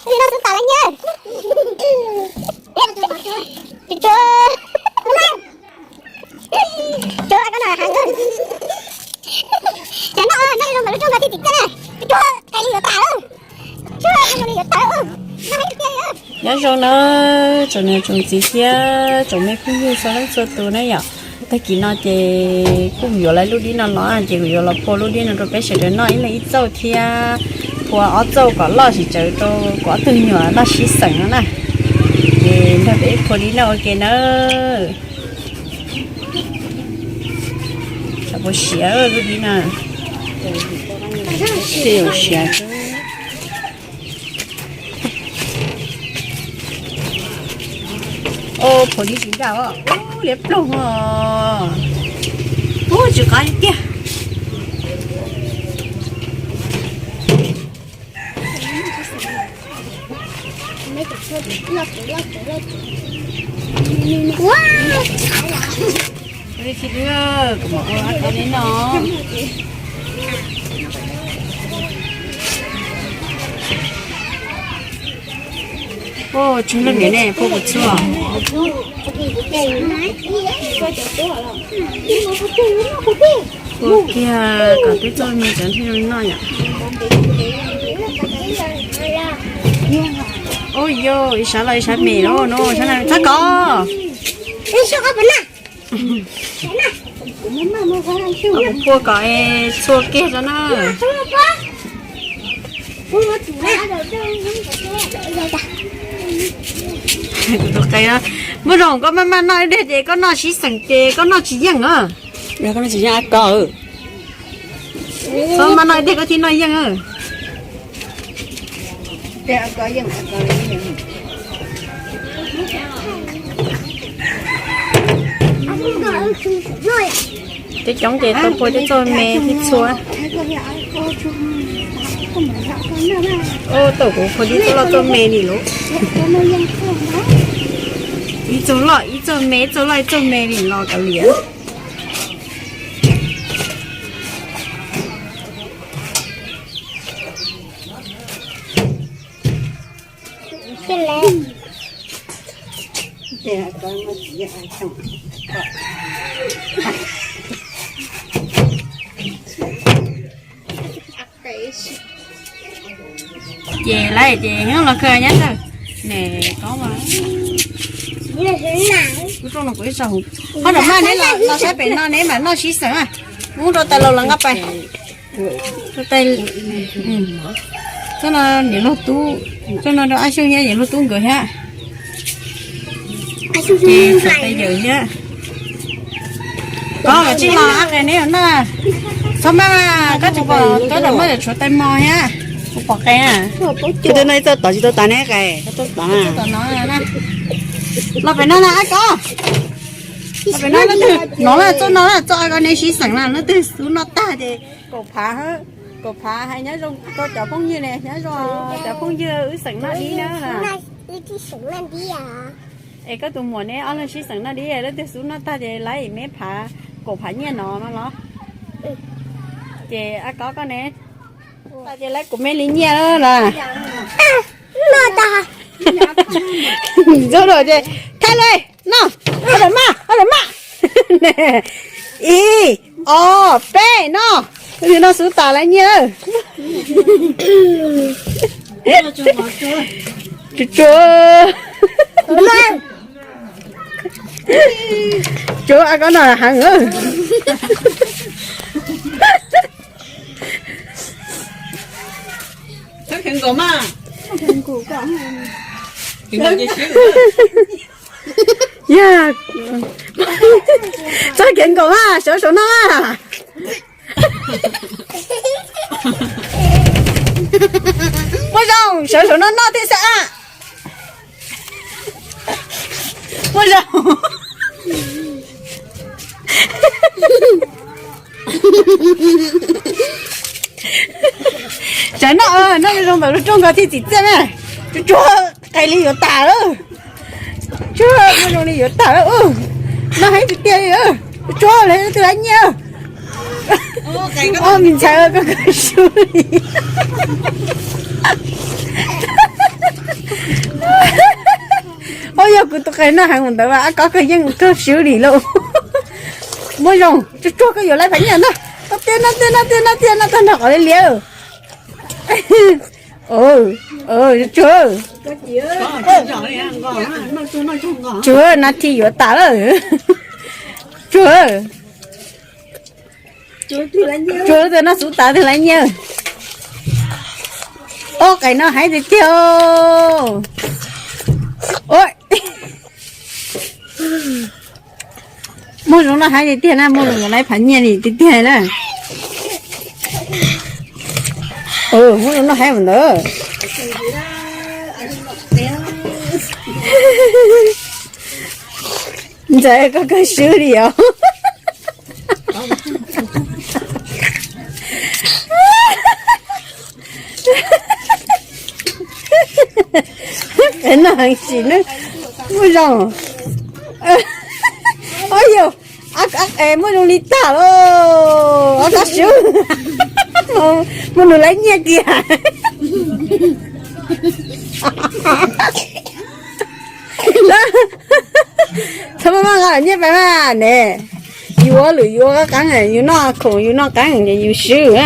Li no xwb tas lawm nyiaj. Tsuag, tsuag, tsuag, koj no heev. Cov no noj zoo nkaus lub rooj nkaus thiaj txim txiaj na. Tsuag, qe li yuav tas lawm. Tsuag, qe li yuav tas lawm. Nyob zoo na tsoom niam tsoom txiv thiab tsoom me phooj ywg txhua leej txhua tus na yom. Tag kis no ces kuj yuav lawv lub dib no los ces kuv yuav los phua lub dib no rau peb sawv daws noj ib leeg ib txauj thiab phua ob txauj kom loj sim tsawv rau kuv ob tug nyuam noj sib xeem no na. Ces nrog peb phua dib noj ua ke nawb. Tsam puas siav lub dib no. Siav. Au, phua dib tsis daj os, liab ploog os. Ub, tsis qab tiag. Kuv mam ua li no. Ua tsis leej niam ne, phua puas txhua? Ua kiag kom twb txoj me cov ntshe zoo noj yom. Ua yog ib sab los ib sab me no, no sab na txhob kov. Phua kom txhua kiag tso na. Kuv tus qe, muaj zoo koj maj maj noj ib deg ces koj noj sib xeem ces koj noj tsis yeej na. Koj noj tsis yeej a ko. Koj maj noj ib deg koj thiaj noj yeej. Coob coob ces tau phua tej txoj me thiab txhua. Ua tau kuv phua tib txoj loj txoj me li lauj. Ib txoj loj ib txoj me, ib txoj loj ib txoj me li los kav liam. Ces lawm ces nyob los kawg nyob ntawd. Ne, koj mas, kuv rooj no kuv ib tso hauv. Qhov no mas neb los saib pem no neb mam noj sib xeem. Muab rau tais laus los nqa pais. Rau tais, txoj no niam laug tub, txoj no rau Ab Xyooj thiab niam laug tub nkawd thiab. Ces tais yawm thiab. Koj los tsij los ab qe neb na. Txhob maj, koj tsis pom koj los maj tshuav tais mos thiab. Kuv pom qe. Koj twb noj ib txoj tod tsis tau tas ne qe. Los pem no na ab koj. Los pem no leej twg nov na, txoj no na, txoj ab koj neb sib xeem na, leej twg xub noj tag ces kaum phav, kaum phav hais nyob zoo rau cov phooj ywg ne, nyob zoo cov phooj ywg wb xeem noj dib na. Es koj tus muam neb ob leeg sib xeem noj dib, leej twg xub noj tag ces laib me phav, kaum phav nyiaj no no los. Ces ab koj koj ne, ces laib kuv me li nyiaj na. Noj tag, ntxub lawm ces thaij li, noj, ab lawm maj, ab lawm maj. Ib, ob, peb, noj. Tus no xub tas lawm nyiaj. Tsuag tsuag, tsuag ab koj no heev. Yog, txhob khiav nkaus mas, sawv saum no mas. Muaj zoo, sawv saum no noj thiaj xwb a. Muaj zoo. Sawv noj, noj zoo npaum lub rooj nkaus thiaj txim txiaj na. Tsuag tsuag, qe li yuav tas lawm. Tsuag, muaj zoo li yuav tas lawm. Noj heev tiag tiag li. Tsuag, leej twg laib nyiaj? Ob me ntxhais koj kawg su li. Noj heev mus ntawd mas ab kob koj yeej kawg swb li lauj. Muaj zoo, tsuag tsuag koj yuav lawv phav nyiaj ntag. Koj tiag no tiag no tiag no tiag no tag nrho qhov liab liab. Tsuag, tsuag, nas this yuav tas lawm. Tsuag, tsuag, noj xub tas twg lawv nyiaj. Ob qe no heev tiag tiag. Muaj zoo noj heev tiag tiag na, muaj zoo yuav lawv phav nyiaj li tiag tiag na. Muaj zoo noj heev mus ntawd. Ntxawm koj kawg swb li os. Qe no heev sim na, muaj zoo. Ob yog, muaj zoo li tag lauj, ob kob swb. Muaj nws lawv nyiaj tiag. Txhob maj maj nqa nyiaj pais mas ne. Yus ua lwm yus ua qab qeeb, yus noj khoom yus noj qeeb ces yus swb.